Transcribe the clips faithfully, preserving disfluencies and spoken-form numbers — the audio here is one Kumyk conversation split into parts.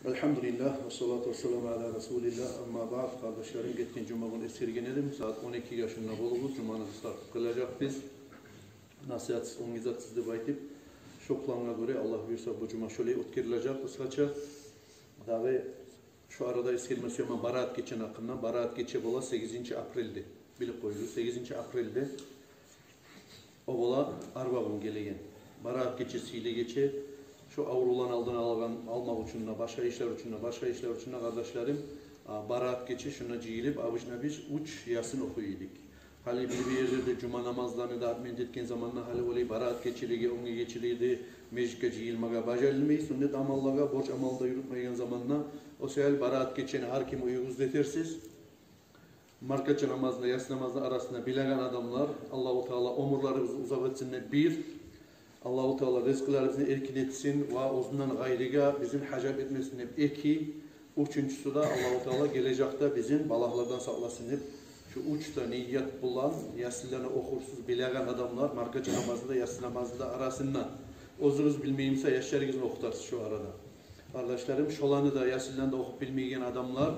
Альгьамдулиллагь, ва салату ва саламу аля расулиллагь, амма баъд. Къардашларым, гетген жума гюн эсгерген эдим, сагьат он экиге шунда болугъуз, жуманы биз тартып къылажакъбыз. Насигьатсыз, оьнгизатсыз деп айтып, шо плангъа гёре, Аллагь буюрса, бу жума шолай оьтгерилежек къысгъача. Дагъы шо арада эсгерме сюемен Бараат гечени гьакъында. Бараат гече бола сегизинчи апрельде. Билип къоюгъуз, сегизинчи апрельде. О бола арбагюн гелеген. Бараат гече сыйлы гече. Шо аврувланы алдын алагъан, алмакъ учун да, башгъа ишлер учун да, башгъа ишлер учун да, къардашларым, а, Бараат гече шунда жыйылып, обычно биз уьч Ясин охуй эдик. Гьали бир-бир ерлерде жума намазланы да отменить этген заманда, гьали олай Бараат гечелеге, оьнге гечелеге де межитге жыйылмагъа бажарылмай, суннат амаллагъа, борч амалны да юрютмейген заманда. О саялы Бараат гечени гьар ким уьюгюзде этерсиз. Маркача намазны, ясси намазны арасында билеген адамлар, Аллагьу Таала оьмюрлерибизни узакъ этсин деп бир, Аллагьу Таала ризкъыларыбызны эркин этсин ва оьзюнден гъайрыгъа бизин гьажат этмесин деп эки, уьчюнчюсю де, Аллагьу Таала гележекде бизин балагьлардан сакъласын деп, шу уьч де ният булан ясилени охурсуз билеген адамлар маркача намазны да, ясси намазны да арасында. Оьзюгюз билмей буса, яшларыгъызны охутарсыз шу арада. Къардашларым, шоланы да, ясилени де охуп билмейген адамлар,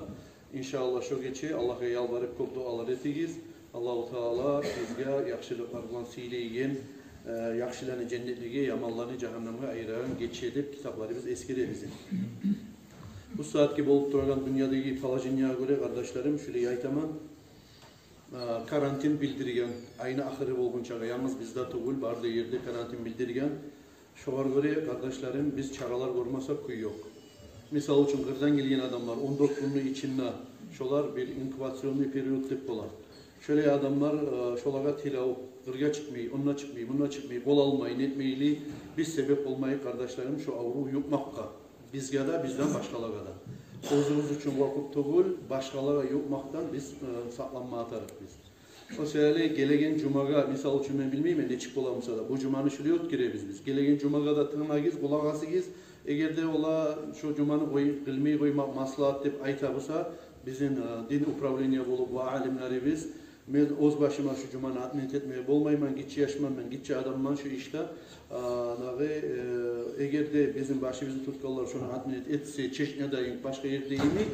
иншааллагь, шо гече Аллагьгъа ялбарып, кёп дуалар этигиз. Аллагьу Таала бизге яхшылыкълар булан сыйлайгъан, э, яхшыланы женнетлеге, яманланы жагьаннемге айырагъан гече деп китапларыбыз эсгере бизин. Бу сагьатгъы болуп турагъан дюньядагъы положениеге гёре, къардашларым, шулай айтаман, э, карантин билдирген, айны ахыры болгъунчагъа, янгыз бизде тюгюл, бары да ерде карантин билдирген. Шогъар гёре, къардашларым, биз чаралар гёрмесек кюй ёкъ. Мисал учун, къырдан гелген адамлар он дёрт гюнню ичинде, шолар бир инкубационный период деп бола. Шолай адамлар, э, шолагъа тилев, къыргъа чыкъмай, онда чыкъмай, мунда чыкъмай, къол алмай, нетмейли, биз себеп болмайыкъ, къардашларым, шо аврув юкъмакъгъа. Бизге де, бизден башгъалагъа да. Оьзюбюз учун къоркъуп тюгюл, башгъалагъа юкъмакъдан биз, э, сакъланма тарыкъбыз. О саялы гелеген жумагъа, мисал учун, мен билмеймен нечик бола буса да, бу жуманы шулай оьтгеребиз биз. Гелеген жумагъа да тынглагъыз, къулакъ асыгъыз. Эгер де олар шо жуманы къой-, къылмай къоймакъ маслагьат деп айта буса, бизин, э, дин управление болуп ва алимлерибиз, мен оьз башыма шу жуманы отменить этмеге болмайман, гиччи яшман мен, гиччи адамман шу ишде. А, дагъы, э, эгер де бизин башыбызны тутгъанлар шону отменить этсе, Чечняда йимик, башгъа ерде йимик,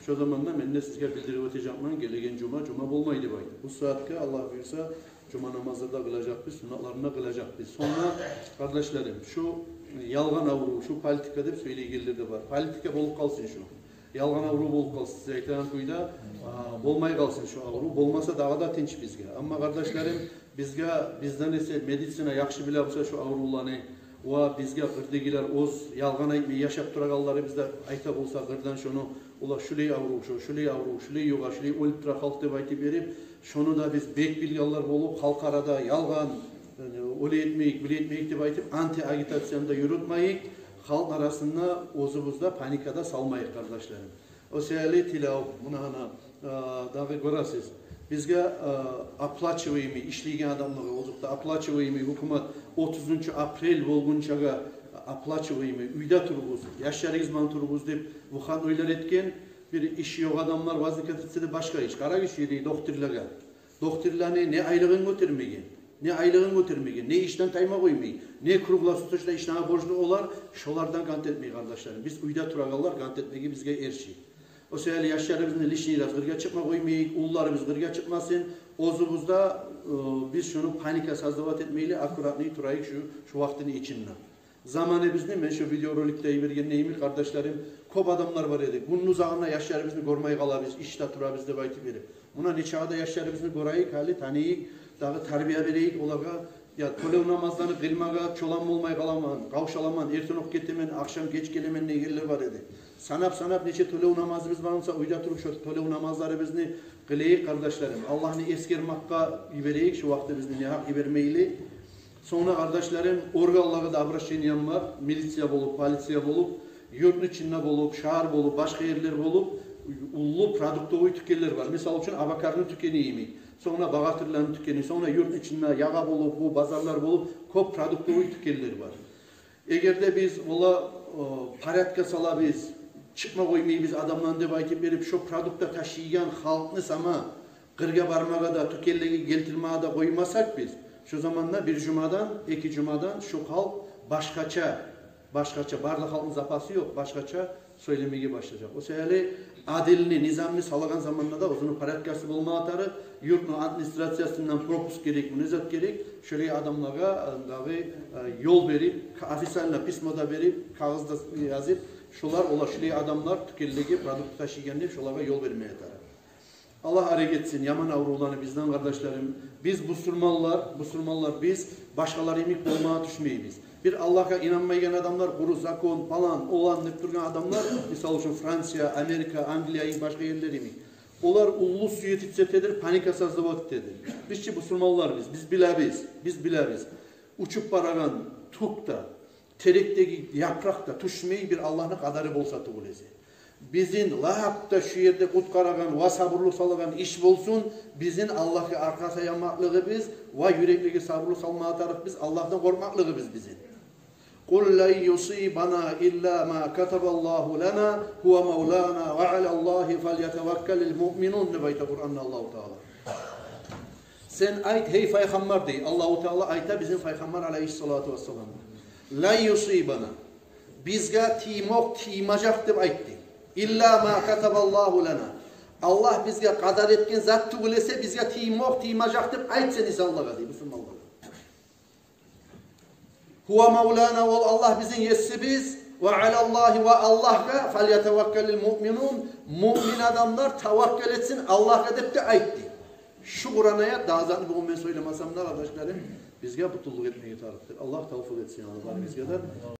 шо заманда мен де сизге билдирип оьтежекмен, гелеген жума жума болмай деп айтып. Бу сагьатгъа, Аллагь буюрса, жума намазлар да къылажакъбыз, суннатларын да къылажакъбыз. Сонг да, къардашларым, шу ялгъан аврув, шу политика деп сёйлейгенлер де бар. Политика болуп къалсын шу. Ялгъан аврув болуп къалсын, сиз айтагъан кюйде, а, болмай къалсын шу аврув. Болмаса, дагъы да тынч бизге. Амма, къардашларым, бизге, бизден эсе медицина яхшы биле буса шу аврувланы, ва бизге къырдагъылар, оьз ялгъан айтмай яшап турагъанларыбыз да айта буса къырдан шону, олар шулай аврув, шо шулай аврув, шулай югъа, шулай оьлюп тура халкъ деп айтып берип, шону да биз бек билгенлер болуп, халкъ арада ялгъан, яни, олай этмейик, булай этмейик деп айтып, антиагитацияны да юрютмейик, халкъны арасында оьзюбюз де паника да салмайыкъ, къардашларым. О саялы тилев, муна гьана, а, дагъы гёресиз. Бизге, а, оплачиваемый ишлейген адамлагъа, озокъда, оплачиваемый, гьукумат отузунчу апрель болгъунчагъа оплачиваемый, уьйде туругъуз, яшларыгъыз булан туругъуз деп выходнойлар этген. Бир иш ёкъ адамлар возникать этсе де, башгъа иш. Къарагъыз, шу ердеги дохтурлагъа. Дохтурланы не айлыгъын гётермеген, не айлыгъын гётермеген, не ишден тайма къоймай, не круглосуточно ишлеме борчлу олар, шолардан къант этмей, къардашларым. Биз уьйде турагъанлар къант этмеге бизге эрши. О саялы яшларыбызны лишний раз къыргъа чыкъма къоймайыкъ, уллуларыбыз къыргъа чыкъмасын, оьзюбюз де, э, биз шуну паника создавать этмейли, аккуратный турайыкъ шу, шу вакътини ичинде. Заманыбызны, мен шу видеороликде йибергенде йимик, къардашларым, кёп адамлар бар эди. Гюнню узагъына яшларыбызны гёрмей къалабыз, ишде турабыз деп айтып берип. Муна нечакъы да яшларыбызны гёрейик, гьали таныйыкъ, дагъы тарбия берейик олагъа. Я тёлев намазланы къылмагъа чолан болмай къаламан, къавшаламан, эртен окъ гетемен, ахшам геч гелемен дегенлер бар эди. Санап-санап нече тёлев намазыбыз бар буса, уьйде туруп шо тёлев намазларыбызны къылайыкъ, къардашларым. Аллагьны эсгермакъгъа йиберейик шу вакътибизни, негьакъ йибермейли. Сонг да, къардашларым, органлагъа да обращениям бар. Милиция болуп, полиция болуп, юртну ичинде болуп, шагьар болуп, башгъа ерлер болуп, уллу продуктовый тюкенлер бар. Мисал учун, Абакарны тюкени йимик. Сонг да Багъатырланы тюкени, сонг да юртну ичинде Ягъа болуп, бу базарлар болуп, кёп продуктовый тюкенлер бар. Эгер де биз ола, э, порядкъгъа салабыз, чыкъма къоймайбыз адамланы деп айтып берип, шо продукта ташыйгъан халкъны сама къыргъа бармагъа да, тюкенлеге гелтирмеге де къоймасакъ биз, шо заманда бир жумадан, эки жумадан шо халкъ башгъача, башгъача, бары да халкъны запасы ёкъ, башгъача сёйлемеге башлажакъ. О саялы адилни, низамны салагъан заманда да оьзюню порядкасы болма тарыкъ, юртну администрациясындан пропуск герек, муна зат герек. Шолай адамлагъа, э, дагъы, э, ёл берип, ка-, официально письмо да берип, кагъыз да язып, шолар, олар, шолай адамлар тюкенлеге продукт ташыйгъан деп, шолагъа ёл бермеге тарыкъ. Аллагь арек этсин яман аврувланы бизден, къардашларым. Биз бусурманлар, бусурманлар биз башгъалар йимик болмагъа тюшмейбиз. Бир Аллагьгъа инанмайгъан адамлар, къуру закон, палан, олан деп тургъан адамлар, мисал учун, Франция, Америка, Англия, башгъа ерлер йимик. Олар уллу суетиться этедир, паника создавать этедир. Биз чи бусурманлар биз, биз билебиз, биз билебиз. Учуп барагъан тюк де, терекдеги япыракъ да тюшмей, бир Аллагьны къадары болса тюгюл эсе. Бизин лап да шу ерде къутгъарагъан ва сабурлукъ салагъан иш болсун бизин Аллагьгъа аркъа таянмакълыгъыбыз ва юреклеге сабурлукъ салмагъа тарыкъ биз, Аллагьдан къоркъмакълыгъыбыз бизин. «Къул лан юсибана илла ма катабаллагьу лана, гьува мавлана ва алаллагьи фальятаваккалил муъминун», — деп айта Къуранда Аллагьу Таала. Сен айт, гьей пайхаммар, дей Аллагьу Таала, айта бизин пайхаммар алайгьиссалату вассаламгъа: «Лан юсибана», бизге тиймек тиймежек деп айт, дей. «Илла ма катабаллагьу лана», Аллагь бизге къадар этген зат тюгюл эсе, бизге тиймек тиймежек деп айт сен инсанлагъа, дей, бусурманлагъа. «Гьува мавлана», ол Аллагь бизин есибиз, «ва алаллагьи», ва Аллагьгъа, «фальятаваккалил муъминун», муъмин адамлар таваккал этсин Аллагьгъа деп де айт, дей. Шу Къуран аят дагъы затны бугюн мен сёйлемесем де, къардашларым, бизге бютюнлюк этмеге тарыкъдыр. Аллагь тавфикъ этсин, Аллагь, барыбызгъа да.